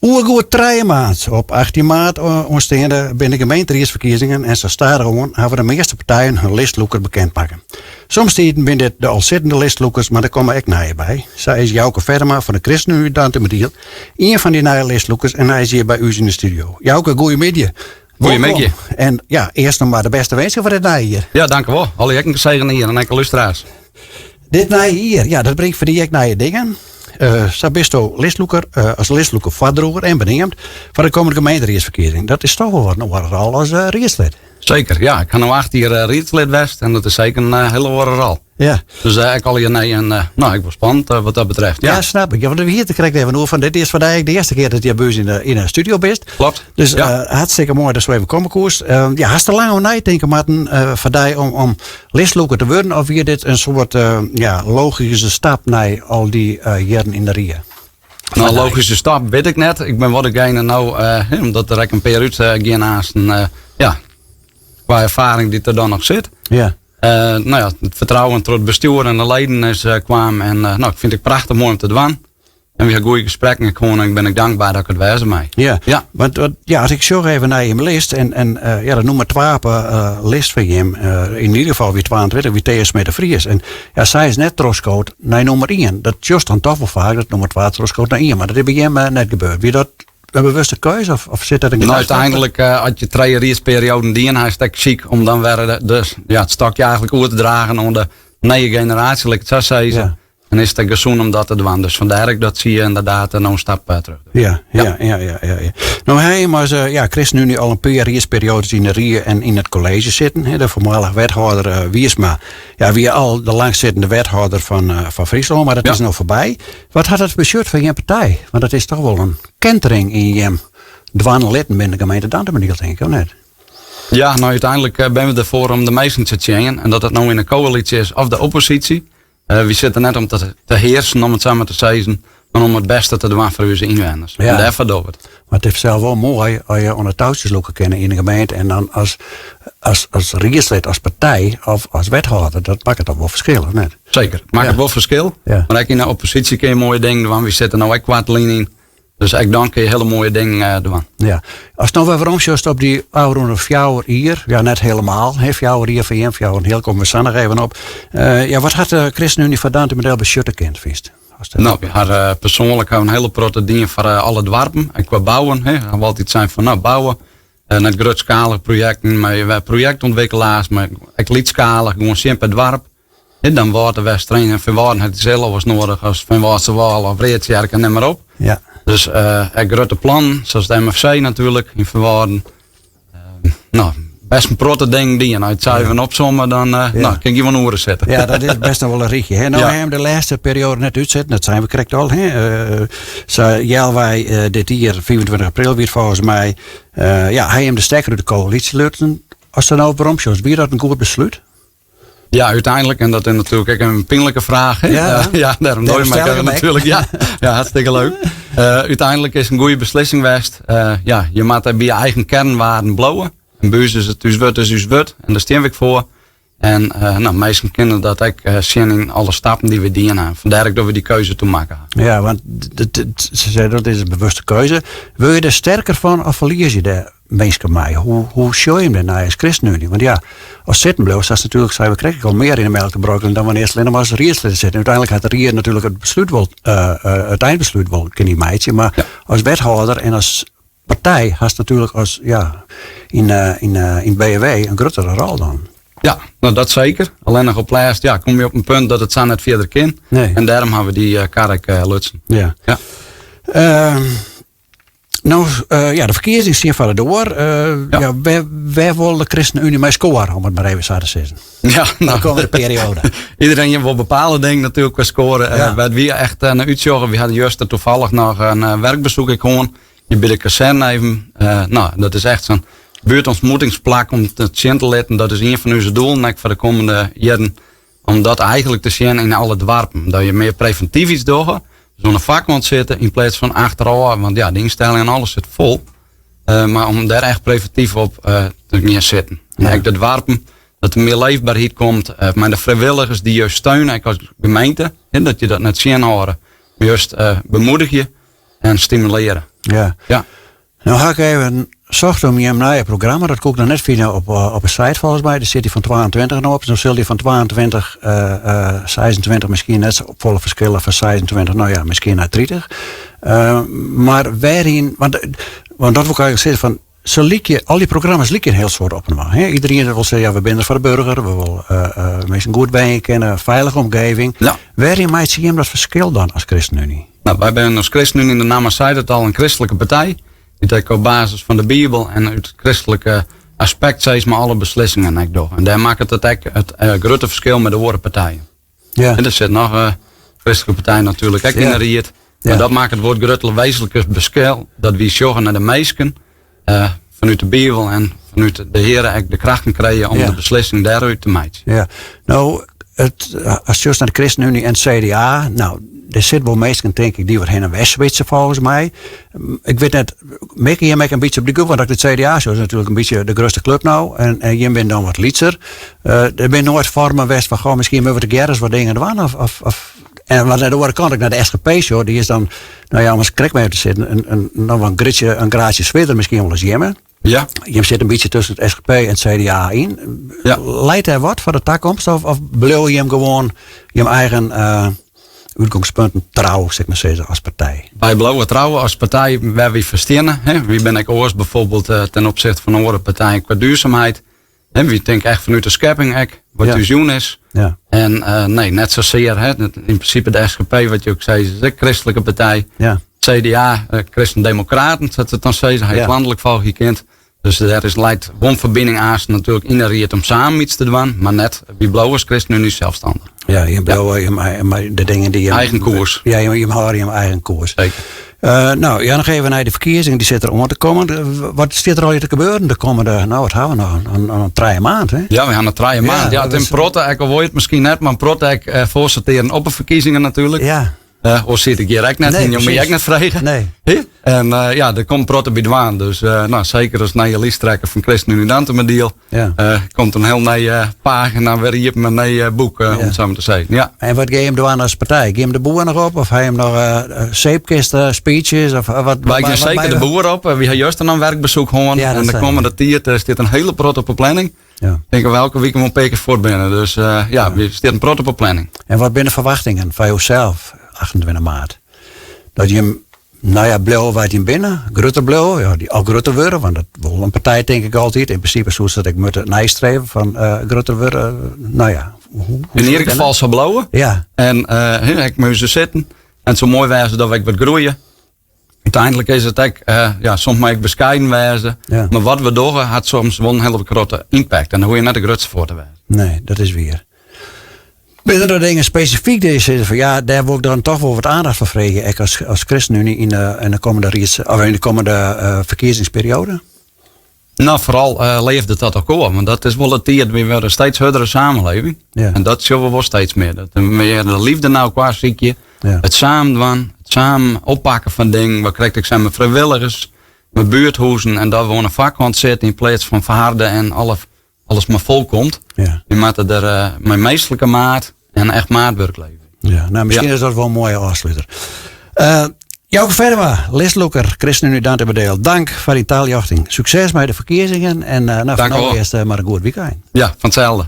Oer goed trije maand, op 18 maart oansteande, binne de gemeenteriedsferkiezingen en sa stadichoan hawwe de measte partijen hun listlûker bekend makke. Somstiden binne dit de al sittende listlûkers, mar der komme ek nije by. Sa is Jouke Feddema fan de ChristenUnie Dantumadiel ien fan dy nije listlûkers en hy is hjir by ús yn de studio. Jouke, goeiemiddei. Goeiemiddei. En ja, earst noch mar de bêste winsken foar dit nije jier. Ja, dankewol. Alle ek in gesegene jier en ek de lústeraars. Dit nije jier, ja, dat bringt foar dy ek nije dingen. Uh, sa bisto listlûker, uh, as listlûker foardroegen en beneamd foar de kommende gemeenteriedsferkiezing. Dat is toch wol wat in oare rol as uh, riedslid. Seker, ja. Ik ha no 8 jier riedslid west en dat is seker in hiele oare rol. Ja. Dus ek al nee, en no, ik wol spannend wat dat betreft. Ja, ja snap ik. Ja, want we hiene it krekt even oer fan dit is foar dy de earste kear dat je by ús yn de studio bist. Klopt. Dus ja. hartstikke moai datsto even komme koest. Ja, hast der lang oer neitinke moatten foar dy om listlûker te wurden? Of wie dit in soart ja, logyske stap nei al dy jierren yn de rie? No, logyske stap wit ik net. Ik bin wol degene no, omdat der ek in pear út gean aansten, ja, kwa erfaring dy't der dan noch sit. Ja. No ja, it fertrouwen troch it bestjoer en de leden is kwaam en no, ik fyn it prachtich moai om te dwaan. En we ha goede gesprekken ik en ik bin ek dankber dat ik it wêze mei. Ja, ja. Want, want ja, as ik sjoch even nei jim list en, en uh, ja, de nûmer 2 op uh, list fan jim, uh, yn ieder gefal wie 22, wie Thea Smit de Vries. En ja, sy is net trochskood nei nûmer 1. Dat sjochst dan toch wol faak, dat nûmer 2 trochskood nei 1. Mar dat is by jim net gebeurd. Wie dat in bewuste keuze of, of sit dat in Nou, uiteindelijk, as je trije riedsperioden dien hast, is it ek siik om dan wer dus, ja, it stokje eigentlik oer te dragen oan de nije generaasje, lit ik it sa sizze. Ja. En is it gesûn om dat te dwaan. Dus fandêr ek dat sy ynderdaad no in stap terug docht. Ja, ja, ja, ja, ja, ja. No, hy as ja, ChristenUnie al in pear riedsperioades yn de rie en yn it kolleezje sitten. De foarmalich wethâlder Wiersma, ja, wie al de langstsittende wethâlder fan, fan Fryslân, mar dat is no foarby. Wat hat dat betsjut foar jim partij? Want dat is toch wol in kentering yn jim dwaan en litten binnen de gemeente Dantumadiel, tink ik, of net? Ja, no úteinlik binne we derfoar om de minsken te tsjinjen. En dat dat no yn de koälysje is of de opposysje. Wy sitte net om te, te hearsen, om it sa mar te sizzen, mar om it bêste te dwaan foar ús ynwenners. Ja. En dêrfoar dogge we it. Mar it is sels wol moai as je oan de toutsjes lûke kinne yn de gemeente en dan as, as, as riedslid, as partij of as wethâlder, dat makket toch wol ferskil, of net? Seker, makket Ja. wol ferskil. Ja. Mar ek yn de opposysje kinne je moaie dingen dwaan. Wy sitte no ek koartlyn yn. Dus ek dan kinne je hiele moaie dingen dwaan. Ja. Ast no wer weromsjochst op dy ôfrûne 4 jier, ja net hielendal, hè, 4 jier foar jim, 4 en heal komme we sa noch even op. Ja, wat hat de ChristenUnie foar Dantumadiel betsjutte kind, fynst? No, wy ha eh, persoanlik ha in hiele protte dien foar eh, alle doarpen. En kwa bouwen, hè, ha we altyd sein fan no, bouwe. Net grutskalige projekten, mar projektûntwikkelaars, mar ek lytsskalich, gewoan sjen per doarp. Hè, dan waard de Westereen en Feanwâlden hat itselde oars noadich as Feanwâldsterwâl of Readtsjerk en nim mar op. Ja. Dus ek grutte plannen, sa as de MFC natuerlik yn Feanwâlden. No, bêst in protte dingen dien. As je it sa even opsomme, dan no, kin ik hjir wol in oere sitte. Ja, dat is bêst noch wol in rychje. Hè? No, Ja. we hawwe de lêste perioade net útsitten, dat seinen we krekt al. Hè? Sa healwei dit jier, 25 april wie it folgens my. Ja, ha jim de stekker út de koälysje lutsen. Ast der no op weromsjochst, wie dat in goed beslút? Ja, úteinlik. En dat is natuerlik ek in pynlike fraach. Hè? Ja. Ja, dêrom Dêrom doar ik stel ik him ek. natuerlik. Ja, ja, hartstikke leuk. Úteinlik is it in goede beslissing west. Ja, je moatte by je eigen kernwaarden bliuwe. En by ús is it ús wurd is ús wurd. En dêr stean we ek foar. En no, minsken kinne dat ek sjen yn alle stappen dy't we dien ha. Fandêr ek dat we dy keuze toen makke ha. Ja, want se sizze dat is in bewuste keuze. Wurde je der sterker fan of ferlies je dêr minsken mei? Hoe, hoe sjogge je jim dêrnei as ChristenUnie? Want ja, as sitten bliuwst, hast natuerlik, seinen we krekt ek al, mear yn de melk te brokkelen dan wannear'tst allinnich mar as riedslid sit. En úteinlik hat de rie natuerlik it beslút wol, it einbeslút wol, kin dy meitsje. Mar Ja. as wethâlder en as partij hast natuerlik as, ja, yn, yn, yn BFW in gruttere rol dan. Ja, no dat seker. Allinnich op lêst ja, komme je op in punt dat it sa net fierder kin. Nee. En dêrom ha we dy kar ek lutsen. Ja. Ja. No, ja, de ferkiezings stean foar de doar. Ja. Ja, wêr, wêr wol de ChristenUnie mei skoare, om it mar even sa te sizzen? Ja, no, De kommende perioade. Iderien wol bepaalde dingen natuerlik kwa skoare. Ja. Wêr't wy echt nei útsjogge, wy hadden juster toevallig noch in werkbezoek ek hân. Hjir by de kazerne even. No, dat is echt sa'n buurtontmoetingsplak om te sjen te litten. Dat is ien fan ús doelen ek foar de kommende jierren. Om dat eigentlik te sjen yn alle doarpen. Dat je mear previntyf iets dogge. Dus oan de foarkant sitte yn pleats fan achterôf. Want ja, de ynstelling en alles sit fol. Mar om dêr echt previntyf op te gean sitten. En ek de doarpen, dat der mear leefberheid komt. Mei de frijwilligers dy't juist steune, ek as gemeente. Dat je dat net tsjinhâlde, mar juist bemoedigje en stimulearje. Ja. Ja. No ha ik even socht om jim nije programma, dat koe ik noch net fine op, eh, op de site folgens my. Dêr sit dy fan 22 noch op. Dan sil dy fan 22, uh, 26 miskien net sa folle ferskille fan 26, no ja, miskien nei 30. Uh, mar wêryn, want, want dat wol ik eigentlik sizze fan, se lykje, al dy programma's lykje in hiel soad op inoar. Hè? Iderien wol sizze, ja, we binne der foar de burger, we wolle uh, minsken goed wenje kinne, feilige omgeving. Ja. Wêryn meitsje jim dat ferskil dan as ChristenUnie? Nou, wy binne as ChristenUnie, de namme seit it al, in kristlike partij. Dy't ek op basis fan de Bibel en út it kristlike aspekt sis mar alle beslissingen ek dogge. En dêr makket it ek it uh, grutte ferskil mei de oare partijen. Ja. En der sit noch in kristlike partij natuerlik ek yn de ried. Mar dat makket wol it grutte wezenlike ferskil dat wy sjogge nei de minsken uh, fanút de Bibel en fanút de Heare ek de krachten krije om de beslissing dêrút te meitsjen. Ja. No, it, as sjochst nei de ChristenUnie en it CDA, no, der sit wol minsken tink ik dy't wat hinne en wer switche folgens my. Ik wit net, mikke jim ek in bytsje op dy groep? Want as ik it CDA sjoch, is natuerlik in bytsje de grutste klup no. En, en jim binne dan wat lytser. Uh, der binne noait foarmen west fan, goh, miskien moatte we tegearre ris wat dingen dwaan. Of, of, of, en want oan de oare kant, ik nei de SGP sjoch, dy is dan, no ja, om ris krekt mei te sizzen, in, in, noch in gritsje, in graadsje swierder miskien wol as jimme. Ja. Jim sitte in bytsje tusken it SGP en it CDA yn. Ja. Leit dêr wat foar de takomst? Of, of bliuwe jim gewoan jim eigen uh, útgongspunten trou, sil ik mar sizze, as partij? Wy bliuwe trou as partij wêr't wy foar steane. Wy binne ek oars bijvoorbeeld eh, ten opzichte fan oare partijen kwa duurzaamheid. Hè, wy tinke echt fanút de skepping ek, wat Ja. ús jûn is. Ja. En eh, nee, net sasear. Hè. In prinsipe de SGP, wat jo ek sizze, is ek kristlike partij. Ja. CDA, eh, Christen-Democraten, sa't se it dan sizze, ha Ja. ik lanlik folgje kind. Dus dêr is leit wol in ferbining aanst natuerlik yn de ried om samen iets te dwaan, mar net wy bliuwe as ChristenUnie selsstannich. Ja, jim bliuwe jim, mar de dingen dy't jim Eigen koers. Ja, jim, jim hâlde jim eigen koers. Zeker. Uh, no, ja, noch even nei de ferkiezingen, dy sitte der oan te kommen. Wat stiet der allegear te gebeuren de kommende, no, wat ha we noch, in, in trije maand, hè? Ja, we ha noch trije maand. Ja, dat it is- in protte, ek al wol je it miskien net, mar in protte ek eh, foarsortearjen op de ferkiezingen natuerlik. Ja, Uh, oars sit ik hjir ek net Nee, en jo my precies. ek net frege. Nee. Hè? En eh, ja, der komt in protte by dwaan. Dus eh, no, seker as nije listtrekker fan ChristenUnie Dantumadiel. Ja. Eh, komt in hiel nije pagina wer iepen, in nij boek, eh, om it sa mar te sizzen. Ja. En wat gean jim dwaan as partij? Gean jim de boer noch op? Of ha jim noch uh, zeepkist speeches? Of, wat, Wy gean seker de boer op. Wy ha juster noch in werkbezoek hân. Ja, dat en de sei kommende tiid stiet in hiele protte op de planning. Ja. Ik tink dat we elke wike wol in pear kear fuort binne. Dus uh, ja, der stiet in protte op de planning. En wat binne de ferwachtingen fan josels, 28 maart? Dat jim, no ja, bliuwe wêr't jim binne, grutter bliuwe, ja, dy al grutter wurde, want dat wol in partij tink ik altyd. Yn prinsipe soe se dat ek moatte neistreven fan uh, grutter wurde. No ja. Hoe, hoe Yn ieder gefal sa bliuwe. Ja. En uh, ek mei ús sitten. En it soe moai wêze dat we ek wat groeie. Úteinlik is it ek, uh, ja, soms mei ek beskeiden wêze. Ja. Mar wat we dogge hat soms wol in hiele grutte impact. En dêr hoege je net de grutste foar te wêzen. Nee, dat is wier. Binne der dingen spesifyk dy't je sizze fan ja, dêr wol ik dan toch wol wat oandacht foar freegje, ek as, as ChristenUnie yn de, yn de kommende rieds, of yn de kommende uh, ferkiezingsperiode? No, foaral uh, leafde ta elkoar. Want dat is wol de tiid, wy wurde steeds hurdere samenleving. Ja. En dat sjogge we wol steeds mear. Dat we mear de leafde nei elkoar sykje. Ja. It samen dwaan, it samen oppakken fan dingen. Wat krekt ik sei, mei frijwilligers, mei buerthuzen. En dat we oan de foarkant sitte yn pleats fan ferharde en alle, alles mar fol komt. Ja. Wy moatte der uh, mei minsklike maat en echt maatwurk leverje. Ja, no, miskien Ja. is dat wol in moaie ôfsluter. Uh, Jouke Feddema, listlûker, ChristenUnie Dantumadiel. Dank foar dyn taljochting. Sukses mei de ferkiezingen en uh, no, Dank foar no wol. earst uh, mar in goed wykein. Ja, fan itselde.